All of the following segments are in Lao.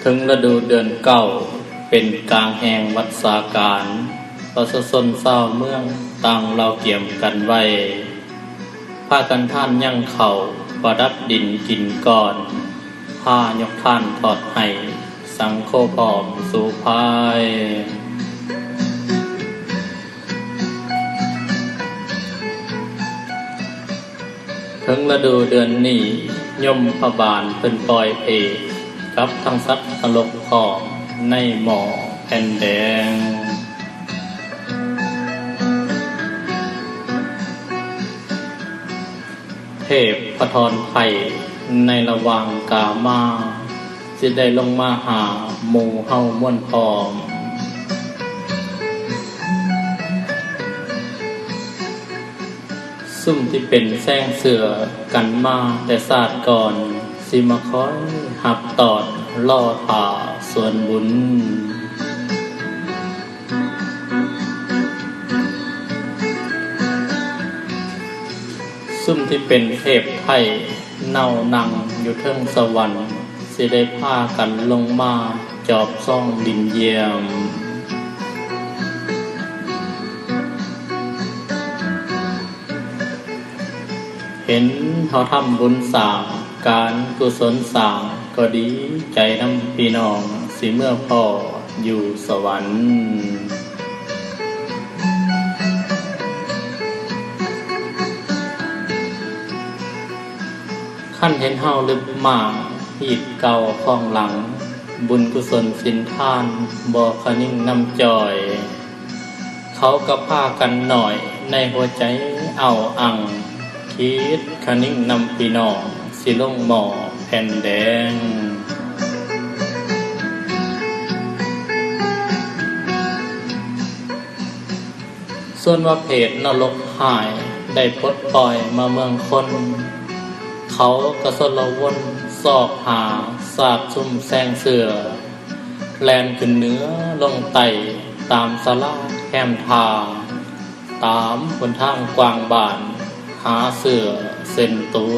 ເຖິງລະດູເດືອນເກົ້າ ເປັນກາງແຫ່ງວັດສາການ, ປະຊາຊົນຊາວເມືອງຕ່າງເລົ່າກຽມກັນໄວ້, ພາກັນທານຍ່າງເຂົ້າ ປະດັບດິນກິນກ່ອນ, ພາຍົກທານທອດໄຫ້ ສັງໂຄພ້ອມສູ່ພາຍ. ເຖິງລະດູເດືອນນີ້ ຍົມພະບານເພິ່ນປ່ອຍເຜດ ກັບທັງສັດນະລົກພ້ອມ ໃນໝໍ້ແຜ່ນແດງ. ເທບພະທອນໄພ ໃນລະຫວ່າງກາມາ ຊິໄດ້ລົງມາຫາໝູ່ເຮົາມວນພ້ອມ. ຊຸມທີ່ເປັນແສງເສື້ອກັນມາແຕ່ຊາດກ່ອນ ຊິມາຄອຍຮັບຕອນ ລໍຖ້າສ່ວນບຸນ. ຊຸມທີ່ເປັນເທບໄພ ເນົ່ານັ່ງຢູ່ເທິງສະຫວັນ ຊິໄດ້ພາກັນລົງມາຈອບຊ່ອງດິນຢ້ຽມ. ເຫັນເຮົາທຳບຸນສ້າງ ການກຸສົນສ້າງ ກໍດີໃຈນຳພີ່ນ້ອງ ຊິເມືອພໍ້ຢູ່ສະຫວັນ. ຄັນເຫັນເຮົາລຶບມາກຮີດເກົ່າຂອງຫຼັງ, ບຸນກຸສົນສິນທານບໍ່ຄະນິງນຳຈ່ອຍ. ເຂົາກໍພາກັນໜ້ອຍໃນຫົວໃຈເອົາອັ່ງ, ຄິດຄະນິງນຳພີ່ນ້ອງ ຊິລົງໝໍ້ແຜ່ນແດງ. ສ່ວນວ່າເຜດນະລົກຮ້າຍ ໄດ້ປົດປ່ອຍມາເມືອງຄົນ, ເຂົາກະຊົນລະວົນຊອກຫາ ຊາກຊຸມແສງເສື້ອ, ແລ່ນຂຶ້ນເໜືອລົງໃຕ້ ຕາມສາລາແຄມທ່າ, ຕາມຫົນທາງກວ້າງບ້ານ ຫາເສື້ອເຊັ່ນຕົວ.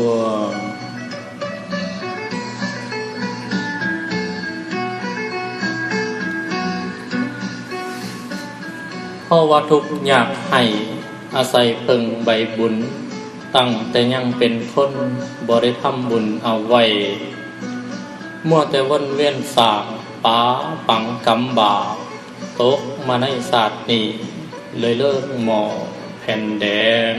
ເພາະວ່າທຸກຍາກໄຮ້ ອາໄສເພິ່ງໃບບຸນ, ຕັ້ງແຕ່ຍັງເປັນຄົນ ບໍ່ໄດ້ທຳບຸນເອົາໄວ້, ມົວແຕ່ວົນວຽນສ້າງ ປາປັງກຳບາບ, ຕົກມາໃນຊາດນີ້ ເລີຍເລີງໝໍ້ແຜ່ນແດງ.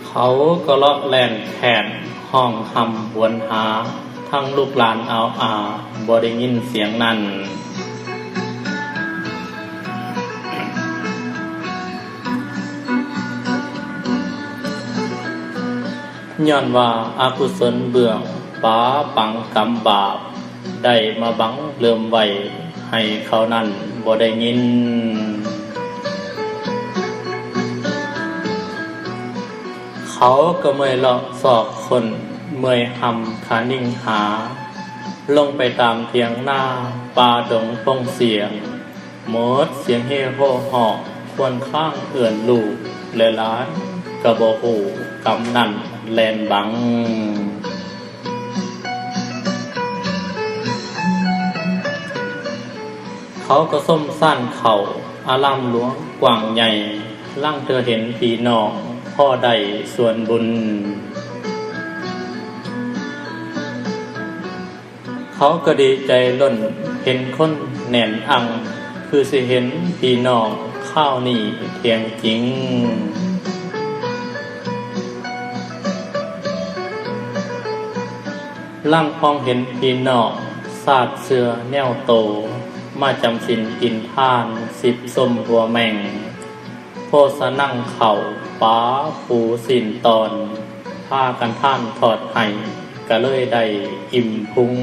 ເຂົາກໍເລາະແລ່ນແຄ້ນ ຮ້ອງຮ່ຳຫວນຫາ ທັງລູກຫຼານອາວອາ ບໍ່ໄດ້ຍິນສຽງນັ້ນ. ຍ້ອນວ່າອະກຸສົນເບື້ອງ ປາປັງກຳບາບ ໄດ້ມາບັງເລີ່ມໄວ້ ໃຫ້ເຂົານັ້ນບໍ່ໄດ້ຍິນ. ເຂົາກໍເມື່ອຍເລາະຊອກຄົ້ນ ເມື່ອຍຮ່ຳຄະນິງຫາ, ລົງໄປຕາມຖຽງນາ ປ່າດົງພົງສຽງ, ໝົດສຽງເຮໂຮຮ້ອງ ຄວນຄາງເອີ້ນລູກ ແລະຫຼານກໍບໍ່ຮູ້ ກຳນັ້ນແລ່ນບັງ. ເຂົາກໍຊົມຊານເຂົ້າ ອາລາມຫຼວງກວ້າງໃຫຍ່, ລາງເທື່ອເຫັນພີ່ນ້ອງ ພໍໄດ້ສ່ວນບຸນ. ເຂົາກໍດີໃຈລົ້ນ ເຫັນຄົນແໜ້ນອັ່ງ ຄືຊິເຫັນພີ່ນ້ອງຄາວນີ້ທ່ຽງຈິງ. ລາງພອງເຫັນພີ່ນ້ອງຊາດເສື້ອແນວໂຕ ມາຈຳສິນກິນທານ ສິບຊົມຫົວແມ່ງ. ໂພຊະນັງເຂົ້າປາປູຊີ້ນຕອນ ພາກັນທານທອດໄຮ່ ກະເລີຍໄດ້ອີ່ມພຸງ.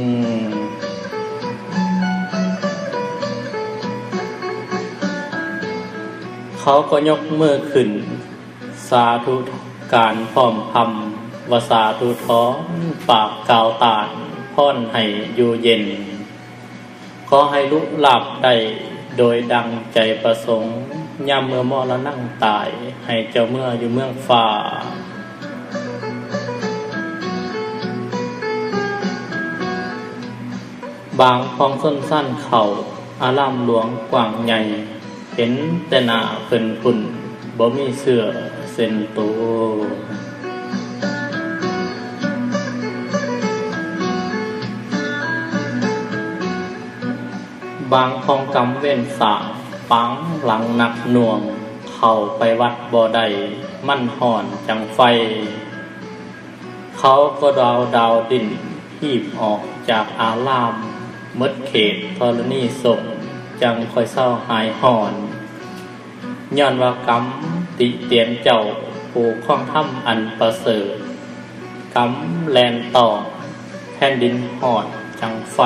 ເຂົາກໍຍົກມືຂຶ້ນ ສາທຸການພ້ອມພຳ ວ່າສາທຸຖອນ ປາກກ່າວຕ້ານ ພອນໃຫ້ຢູ່ເຢັນ. ຂໍໃຫ້ລຸລາບໄດ້ໂດຍດັ່ງໃຈປະສົງ, ຍາມເມື່ອມໍລະນັງຕາຍ ໃຫ້ເຈົ້າເມືອຢູ່ເມືອງຟ້າ. ບາງພອງຊົນຊານເຂົ້າ ອາລາມຫຼວງກວ້າງໃຫຍ່ ເຫັນແຕ່ໜ້າເພິ່ນພຸ້ນ ບໍ່ມີເຊື້ອເສັ້ນໂຕ. ບາງຂອງກຳເວນສ້າງ ປາງຫຼັງໜັກໜ່ວງ ເຂົ້າໄປວັດບໍ່ໄດ້ ມັນຮ້ອນຈັ່ງໄຟ. ເຂົາກໍດາວດາວດິ້ນ ຮີບອອກຈາກອາລາມ ໝົດເຂດທໍລະນີສົງ ຈັ່ງຄ່ອຍເຊົາຫາຍຮ້ອນ. ຍ້ອນວ່າກຳຕິຕຽນເຈົ້າ ຜູ້ຄອງທຳອັນປະເສີດ, ກຳແລ່ນຕ້ອນ ແຜ່ນດິນຮ້ອນຈັ່ງໄຟ.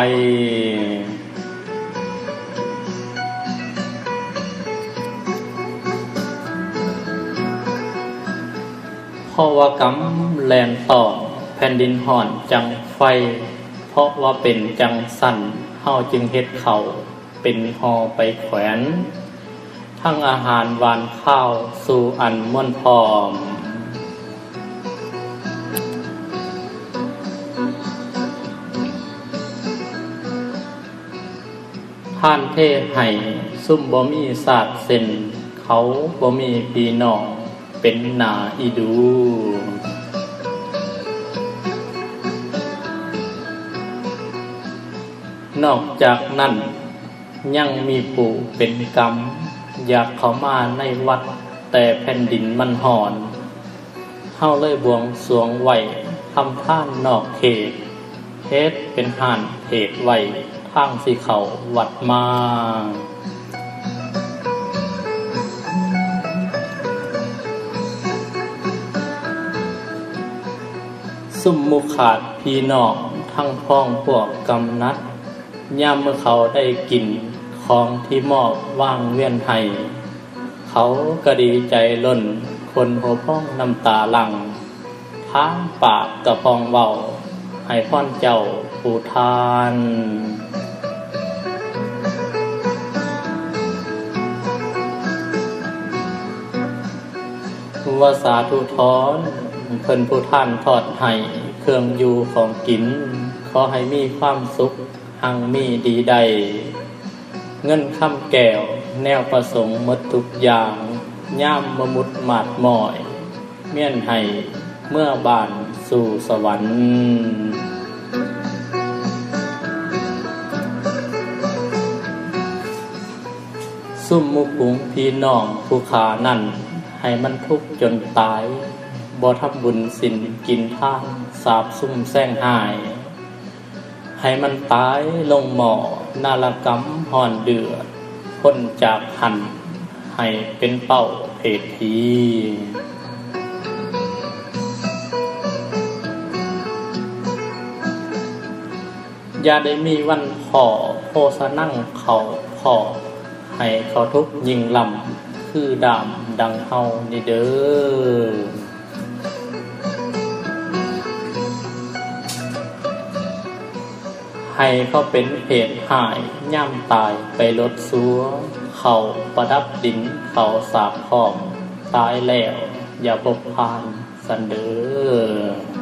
ເພາະວ່າກຳແລ່ນຕ້ອນ ແຜ່ນດິນຮ້ອນຈັ່ງໄຟ, ເພາະວ່າເປັນຈັ່ງຊັ້ນ ເຮົາຈຶ່ງເຮັດເຂົ້າ ເປັນຫໍ່ໄປແຂວນ ທັງອາຫານຫວານຄາວ ສູ່ອັນມ່ວນພ້ອມ. ທ່ານເທໃຫ້ຊຸມບໍ່ມີຊາດເຊັ່ນ ເຂົາບໍ່ມີພີ່ນ້ອງ ເປັນໜ້າອີດູ. ນອກຈາກນັ້ນ ຍັງມີຜູ້ເປັນກຳ ຢາກເຂົ້າມາໃນວັດ ແຕ່ແຜ່ນດິນມັນຮ້ອນ. ເຮົາເລີຍບວງສວງໄຫວ້ ທຳທານນອກເຂດ ເຮັດເປັນຮ້ານເທດໄວ້ ທາງຊິເຂົ້າວັດມາ. ຊຸມໝູ່ຂາດພີ່ນ້ອງ ທັງພ້ອງພວກກຳນັດ ຍາມເມື່ອເຂົາໄດ້ກິນ ຂອງທີ່ມອບວາງວຽນໃຫ້ ເຂົາກໍດີໃຈລົ້ນ ຂົນຫົວພອງນ້ຳຕາຫຼັ່ງ ທາງປາກກະພອງເວົ້າ ໃຫ້ພອນເຈົ້າຜູ້ທ່ານ ວ່າສາທຸທອນ ເພິ່ນຜູ້ທ່ານທອດໃຫ້ ເຄື່ອງຢູ່ຂອງກິນ ຂໍໃຫ້ມີຄວາມສຸກ ຮັ່ງມີດີໄດ້ ເງິນຄຳແກ້ວ ແນວປະສົງໝົດທຸກຢ່າງ ຍາມມະມຸດມາດມ້ອຍ ມ້ຽນໃຫ້ເມືອບ້ານສູ່ສະຫວັນ. ຊຸມໝູ່ຝູງພີ່ນ້ອງຜູ້ຂ້ານັ້ນ ໃຫ້ມັນທຸກຈົນຕາຍ ບໍ່ທຳບຸນສິນກິນທານ ສາບຊຸມແຊ່ງຮ້າຍ ໃຫ້ມັນຕາຍລົງໝໍ້ນະລະກຳຮ້ອນເດືອດ ພົ້ນຈາກຫັ້ນໃຫ້ເປັນເປົ້າເຜດຜີ. ຢ່າໄດ້ມີວັນພໍ້ ໂພສະນັງເຂົ້າພໍ້ ໃຫ້ເຂົາທຸກຍິ່ງລ້ຳ ຄືດາມດັ່ງເຮົານີ້ເດີ. ໃຫ້ເຂົາເປັນເຜດຮ້າຍ ຍາມຕາຍໄປລົດຊົ່ວ ເຂົ້າປະດັບດິນ ເຂົ້າສາກພ້ອມ ຕາຍແລ້ວຢ່າພົບຜ່ານຊັ້ນເດີ.